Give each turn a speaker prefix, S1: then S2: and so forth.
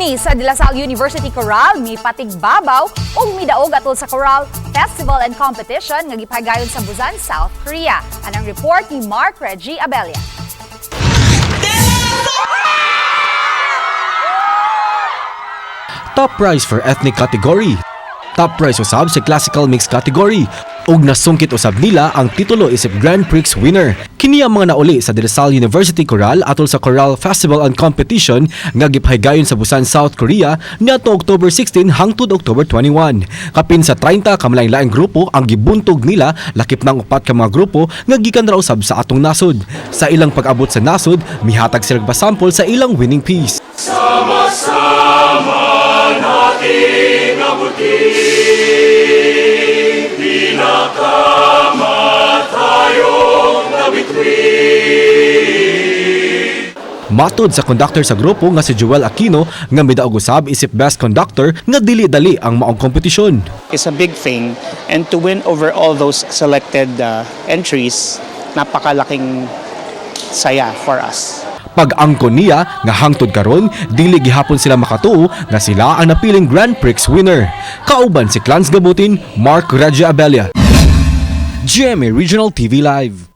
S1: Kini sa De La Salle University Chorale mipatigbabaw ug midaog atol sa Chorale Festival and Competition nga gipagayon sa Busan, South Korea. Anang report ni Mark Reggie Abella.
S2: Top prize for ethnic category. Top prize usab sa classical mix category. Ug nasungkit usab nila ang titulo isip Grand Prix winner. Kini ang mga nauli sa De La Salle University Chorale atol sa Chorale Festival and Competition nga gipahigayon sa Busan, South Korea niadto October 16 hangtod October 21. Kapin sa 30 ka laing grupo ang gibuntog nila, lakip ng upat ka mga grupo nga gikan ra usab sa atong nasod. Sa ilang pag-abot sa nasod, mihatag sila sample sa ilang winning piece.
S3: Sama-sama nating abutin, pinakamatayong na bituin.
S2: Matod sa conductor sa grupo nga si Joel Aquino nga midaog usab isip best conductor nga dili dali ang maong kompetisyon.
S4: Is a big thing, and to win over all those selected entries, napakalaking saya for us.
S2: Pag-angkon niya nga hangtod karon dili gihapon sila makatuo nga sila ang napiling Grand Prix winner. Kauban si Clans Gabutin, Mark Raja Abella. GMA Regional TV Live.